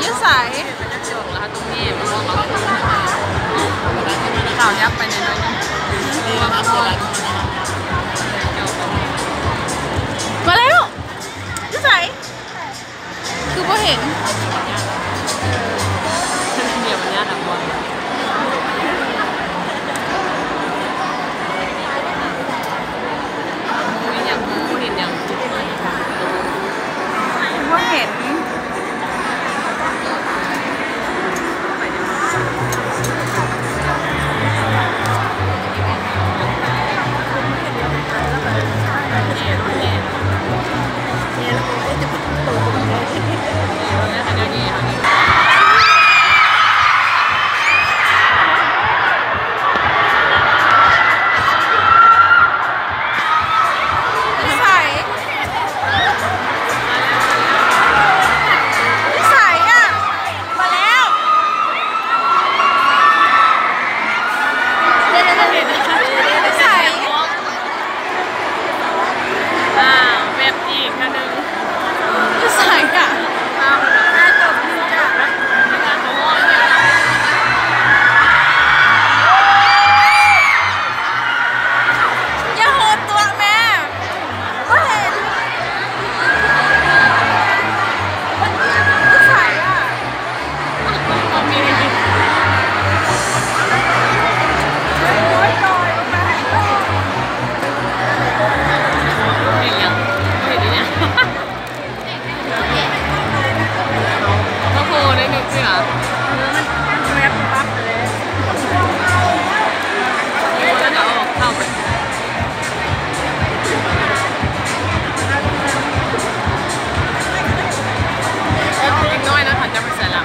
ຢູ່ໃສ? ເຂົ້າຍັບໄປແນ່ນອນ. ມາແລ້ວ. ຢູ່ໃສ? ຄືບໍ່ເຫັນ. ບໍ່ເຫັນ. ອ້າວ ແບບອີກເທື່ອໜຶ່ງ. ຢູ່ໃສກະ? ຢ່າໂຫດຕົວະແມ່. ບໍ່ເຫັນ. ຢູ່ໃສອະ? ເຫັນຫຍັງ? ເຫັນອີຫຍັງ? ມາໂພໄດ້ໜຶ່ງເທື່ອ. ເອີ ມັນ ມັນແວບປັບໄປເລີຍ. ແລ້ວກໍອອກ ເຂົ້າໄປ. ເດັກນ້ອຍນະ ເຂົາຈະໄປໃສລະ?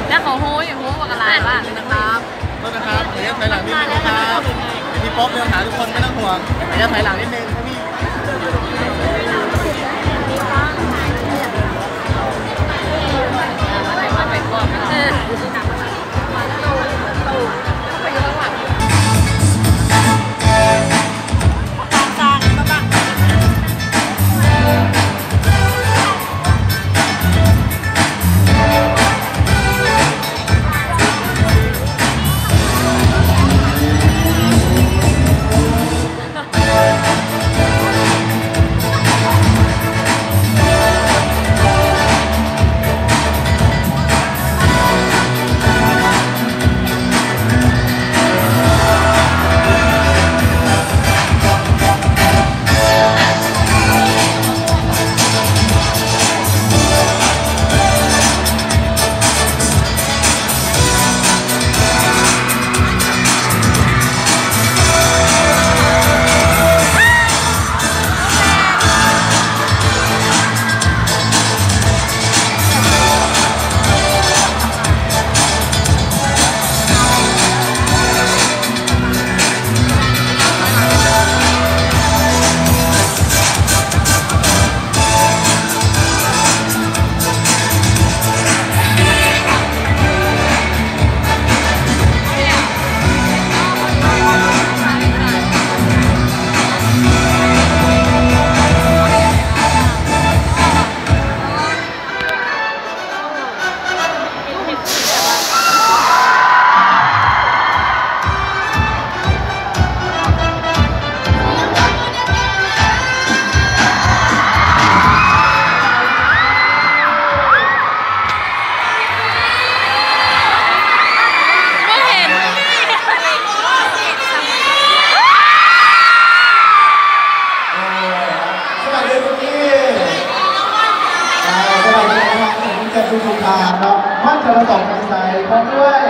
ແລ້ວເຂົາໂຮຍ ໂຮຍບັກຫຼາຍວ່າ. ໂທດນະຄັບ ຂໍອະນຸຍາດຖອຍຫຼັງນິດໜຶ່ງນະຄັບ. ເປັນທີ່ປ້ອມເດີນຫາທຸກຄົນ ບໍ່ຕ້ອງຫ່ວງ. ຂໍອະນຸຍາດຖອຍຫຼັງນິດໜຶ່ງ. ທຸກໆທ່ານເນາະ ມັນຈະປະສົມນິໄສ ພ້ອມດ້ວຍ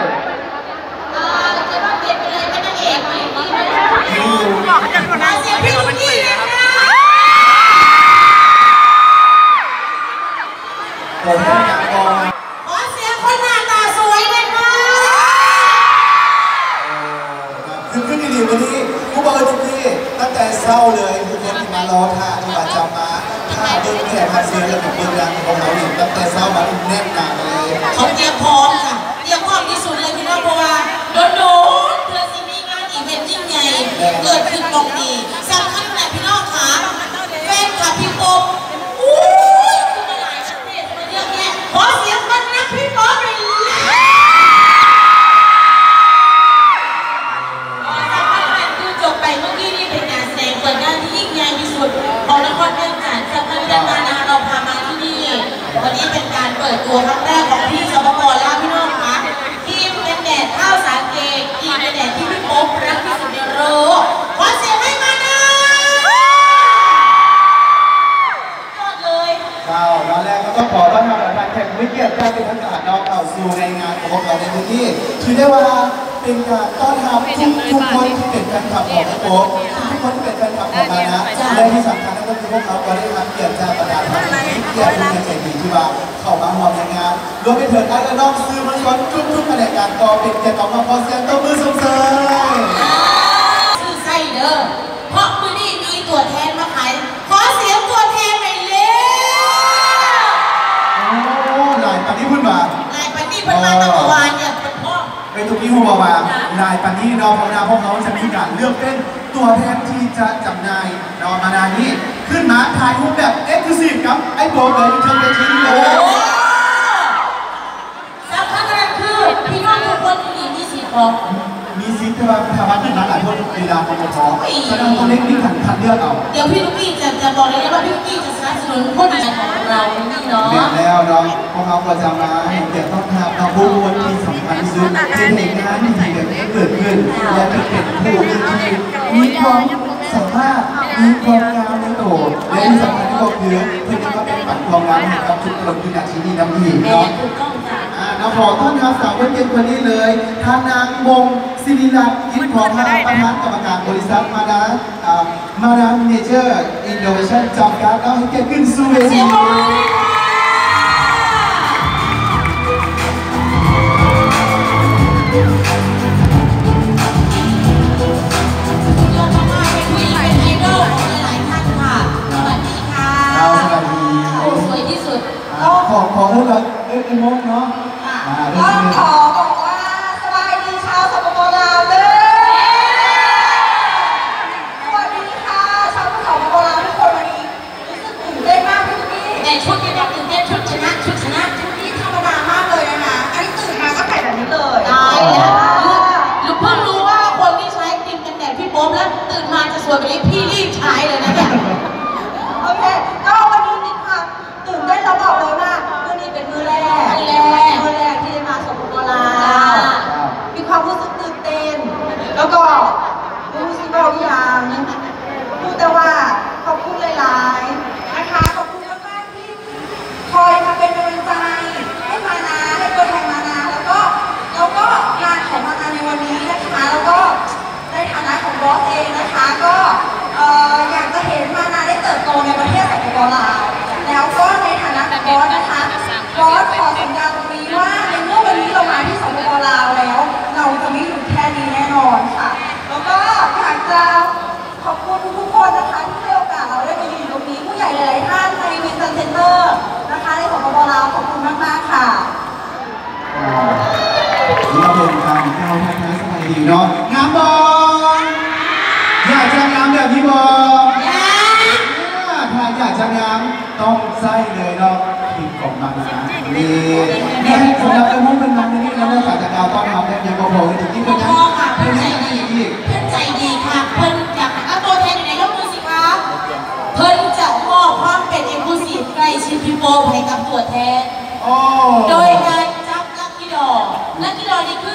ເອີ ຈະມາປ່ຽນເປັນເລີຍ ເປັນນາງເອກໃໝ່ນີ້ນະ ຂໍສຽງໃຫ້ພີ່ຕຸກກີ້ແດ່ຄ່ະ ໂອ້ໂຫ ຂອສຽງຄົນໜ້າຕາສວຍແດ່ຄ່ະ ເອີ ຄຶກຄື້ນອີ່ຫຼີມື້ນີ້ ຮູ້ບໍ່ເອີຍ ຕຸກກີ້ ຕັ້ງແຕ່ເຊົ້າເລີຍ ຄືຄົນທີ່ມາລໍຖ້າທີ່ວ່າຈະມາຖ້າເບິ່ງແຂກຮັບເຊີນ ແລ້ວກໍເບິ່ງງານຂອງພວກເຮົານີ້ ຕັ້ງແຕ່ເຊົ້າມານີ້ແໜ້ນໜາເລີຍ ເຂົາຕຽມພ້ອມຈ້ະ ຕຽມພ້ອມທີ່ສຸດເລີຍພີ່ນ້ອງ ເພາະວ່າດົນໆເທື່ອຊິມີງານອີເວັນຍິ່ງໃຫຍ່ເກີດຂຶ້ນໝ່ອງນີ້ ສຳຄັນຂະໜາດພີ່ນ້ອງຂາ ແຟນຄລັບພີ່ປົບ ໂອ້ຍ ຄືມາຫຼາຍ ເທສມາເຍອະແຍະ ຂໍສຽງຕ້ອນຮັບພີ່ປົບໜ້ອຍເລີຍ ສຳຄັນນັ້ນຄືຈົບໄປເມື່ອກີ້ນີ້ເປັນການສະແດງເປີດງານທີ່ຍິ່ງໃຫຍ່ທີ່ສຸດຂອງນະຄອນວຽງຈັນ ສຳຄັນແຕ່ງານນະຄະ ເຮົາພາມາທີ່ນີ້ ວັນນີ້ເປັນການເປີດຕົວຄັ້ງແລກຂອງທີ່ ສປປ ລາວ ພີ່ນ້ອງຄະ ຄຣີມກັນແດດທ້າວສາເກດ ຄຣີມກັນແດດທີ່ພີ່ປົບຮັກທີ່ສຸດໃນໂລກ ຂໍສຽງໃຫ້ມານາ ຍອດເລີຍ ເຈົ້າ ຕອນແລກກໍຕ້ອງຂໍຕ້ອນຮັບທ່ານແຂກຜູ້ມີກຽດຢ່າງເປັນທາງການເນາະ ເຂົ້າສູ່ໃນງານຂອງພວກເຮົາໃນມື້ນີ້ ຖືໄດ້ວ່າເປັນການຕ້ອນຮັບທຸກໆຄົນທີ່ເປັນແຟນຄລັບຂອງອ້າຍປົບ ທຸກໆຄົນທີ່ເປັນແຟນຄລັບຂອງມານາ ເຈົ້າ ແລະທີ່ສຳຄັນກໍຄືພວກເຮົາກໍໄດ້ຮັບກຽດຈາກບັນດາທ່ານທີ່ມີກຽດຜູ້ໃຫຍ່ໃຈດີທີ່ວ່າເຂົ້າມາຮ່ວມໃນງານ ລວມໄປເຖິງອ້າຍ ແລະ ນ້ອງສື່ມວນຊົນທຸກໆຂະແໜງການ ກໍເປັນກຽດຕ້ອງມາຂໍສຽງຕົບມືຊົມເຊີຍ ຊື່ໄຊເດີ ເພາະມື້ນີ້ມີຕົວແທນມາຂາຍ ຂໍສຽງຕົວແທນໜ້ອຍເລວ ໂອ້ ຫຼາຍປານນີ້ພຸ້ນຫວາ ຫຼາຍປານນີ້ເພິ່ນມາຕັ້ງແຕ່ວານນີ້ ເພິ່ນພ້ອມ ເອີຍ ຕຸກກີ້ຮູ້ບໍ່ວ່າ ຫຼາຍປານນີ້ເນາະ ເພາະວ່າພວກເຮົາຈະມີການເລືອກເປັນຕົວແທນທີ່ຈະຈຳໜ່າຍເນາະ ມານານີ້ ຂຶ້ນມາຖ່າຍຮູບແບບເອັກສະລູຊີບກັບອ້າຍປົບເລີຍ ຢູ່ເທິງເວທີນີ້ເລີຍ ໂອ້ ສຳຄັນກວ່ານັ້ນຄື ພີ່ນ້ອງທຸກຄົນຢູ່ນີ້ມີສິດບໍ່? ມີສິດ ແຕ່ວ່າຖ້າວ່າຂຶ້ນມາຫຼາຍຄົນ ເວລາບໍ່ພໍ ສະນັ້ນຕ້ອງເລັ່ງມີການຄັດເລືອກເອົາ ດຽວພີ່ຕຸກກີ້ຈະ ຈະບອກເລີຍວ່າພີ່ຕຸກກີ້ຈະສະໜັບສະໜູນຜູ້ນຳຂອງເຮົານີ້ເນາະ ແມ່ນແລ້ວເນາະ ພວກເຮົາກໍຈະມາໃຫ້ກຽດຕ້ອນຮັບເນາະ ບຸກຄົນທີ່ສຳຄັນທີ່ສຸດ ເຮັດໃຫ້ງານດີໆແບບນີ້ເກີດຂຶ້ນ ແລະ ເປັນຜູ້ໜຶ່ງທີ່ມີຄວາມສາມາດ ມີຄວາມງາມໃນໂຕ ແລະ ທີ່ສຳຄັນທີ່ສຸດຄື ເພິ່ນຍັງມາແບ່ງປັນຄວາມງາມໃຫ້ກັບທຸກຄົນທີ່ ທີ່ນີ້ນຳອີກເນາະ ແມ່ນ ຖືກຕ້ອງຈ້ະ ອ່າ ເນາະ ຂໍຕ້ອນຮັບສາວຄົນເກັ່ງຄົນນີ້ເລີຍ ທ່ານນາງ ມົງ ສິລິລັດ ກິດທອງ ປະທານກຳມະການບໍລິສັດມານາ ອ່າ ມານາເມເຈີ ອິນໂນເວຊັນ ຈຳກັດ ເນາະ ໃຫ້ກຽດຂຶ້ນສູ່ເວທີ ສຽງປົບມືຍອດມາກໆ ເປັນຜູ້ຍິງເປັນໄອດອລຂອງຫຼາຍໆທ່ານຄ່ະ ສະຫວັດດີຄ່ະ ສະຫວັດດີ ໂອ້ ສວຍທີ່ສຸດ ອ່າ ຂໍ ຂໍເອີ້ນວ່າ ເອີ້ນ ເອີ້ນມົກເນາະ ອ່າ ຕ້ອງຂໍບອກວ່າ ສະບາຍດີຊາວ ສປປ ລາວ ເດີ ສະຫວັດດີຄ່ະ ຊາວ ສປປ ລາວ ທຸກຄົນ ວັນນີ້ຮູ້ສຶກຕື່ນເຕັ້ນມາກ ພີ່ຕຸກກີ້ ແຕ່ຊຸດນີ້ຕ້ອງຕື່ນເຕັ້ນ ຊຸດຊະນະ ຊຸດຊະນະ ຊຸດນີ້ທຳມະດາມາກເລີຍນະຄະ ອັນນີ້ຕື່ນມາກໍໃສ່ແບບນີ້ເລີຍ ຕາຍແລ້ວ ອ່າ ລຸງເພິ່ງຮູ້ວ່າຄົນທີ່ໃຊ້ຄຣີມກັນແດດພີ່ປົບແລ້ວຕື່ນມາຈະສວຍແບບນີ້ ພີ່ຣີບໃຊ້ເລີຍນະເນຍ ໂອເຄ ກໍວັນນີ້ມີຄວາມ ຕື່ນເຕັ້ນ ລະບອກເລີຍວ່າມື້ນີ້ເປັນມື້ແລກ ມື້ແລກ ມື້ແລກທີ່ໄດ້ມາ ສປປ ລາວ ເຈົ້າ ມີຄວາມຮູ້ສຶກຕື່ນເຕັ້ນ ແລ້ວກໍບໍ່ຮູ້ຊິເວົ້າອີ່ຫຍັງ ຮູ້ແຕ່ວ່າຂອບຄຸນຫຼາຍໆ ນະຄະ ຂອບຄຸນມາກໆທີ່ຄອຍມາເປັນກຳລັງໃຈໃຫ້ມານາ ໃຫ້ຕົວແທນມານາ ແລ້ວກໍ ແລ້ວກໍງານຂອງມານາໃນວັນນີ້ນະຄະ ແລ້ວກໍ ในฐานะของบอสเองนะคะ ก็ เอ่อ อยากจะเห็นมานาได้เติบโตในประเทศสปป.ลาว แล้วก็ในฐานะของบอสนะคะ บอสขอสัญญาตรงนี้ว่าในเมื่อวันนี้เรามาที่สปป.ลาว แล้ว เราจะไม่หยุดแค่นี้แน่นอนค่ะ แล้วก็อยากจะขอบคุณทุกๆคนนะคะ ที่ให้โอกาสเราได้มายืนตรงนี้ ผู้ใหญ่หลายๆท่านใน Vincent Center นะคะ ในสปป.ลาว ขอบคุณมากๆค่ะ ອ່າ ນີ້ກໍເປັນການກ່າວທັກທາຍສະບາຍດີເນາະ ງາມບໍ່? ຢາກຈະງາມແບບນີ້ບໍ່? ຢາກ ອ່າ ຖ້າຢາກຈະງາມຕ້ອງໃຊ້ເລີຍເນາະ ຄຣີມຂອງມັນນະ ນີ້ ແມ່ນສຳລັບເອື້ອຍໝູ່ເພິ່ນມາມື້ນີ້ເນາະ ນອກຈາກຈະກ່າວຕ້ອນຮັບແລ້ວ ຍັງບໍ່ພໍ ເພິ່ນຍັງ ເພິ່ນໃຈດີ ເພິ່ນໃຈດີ ເພິ່ນໃຈດີຄັກ ເພິ່ນຢາກ ເອົາ ຕົວແທນຢູ່ໃນ ຍົກມືຊິຄະ ເພິ່ນຈະມອບຄວາມເປັນ exclusive ໃກ້ຊິດ People ໃຫ້ກັບຕົວແທນ ໂອ້ ໂດຍການຈັບ Lucky Draw Lucky Draw ນີ້ຄື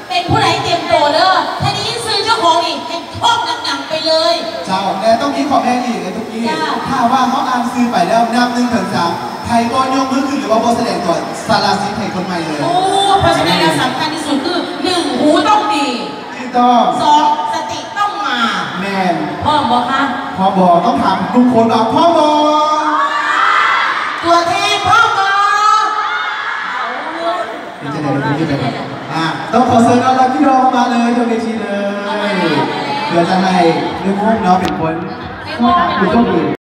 ເປັນຜູ້ໃດຕຽມໂຕເດີ ຖ້າໄດ້ຍິນຊື່ເຈົ້າຂອງນີ້ໃຫ້ຮ້ອງດັງໆໄປເລີຍ ເຈົ້າ ແຕ່ຕ້ອງມີຂໍ້ແມ້ອີກ ໄອ້ຕຸກກີ້ ເຈົ້າ ຖ້າວ່າເຮົາອ່ານຊື່ໄປແລ້ວ ນັບໜຶ່ງເຖິງສາມ ໃຜ ໃຜບໍ່ຍົກມືຂຶ້ນ ຫຼືວ່າບໍ່ສະແດງຕົວ ສະລະສິດໃຫ້ຄົນໃໝ່ເລີຍ. ໂອ້ ເພາະສະນັ້ນແລ້ວສຳຄັນທີ່ສຸດຄື ໜຶ່ງ ຫູຕ້ອງດີ ຖືກຕ້ອງ ສອງ ສະຕິຕ້ອງມາ. ແມ່ນ. ພ້ອມບໍ່ຄະ? ພ້ອມບໍ່? ຕ້ອງຖາມທຸກຄົນວ່າພ້ອມບໍ່? ຕົວແທນພ້ອມບໍ່? ເປັນຈັ່ງໃດ? ເປັນຈັ່ງໃດ? ອ່າ ຕ້ອງຂໍເຊີນເອົາລັກກີ້ດອລເຂົ້າມາເລີຍ ຢູ່ເວທີເລີຍ ເພື່ອຈະໃຫ້ໜຶ່ງວົງເນາະ ເປັນຄົນຜູ້ໂຊກດີ.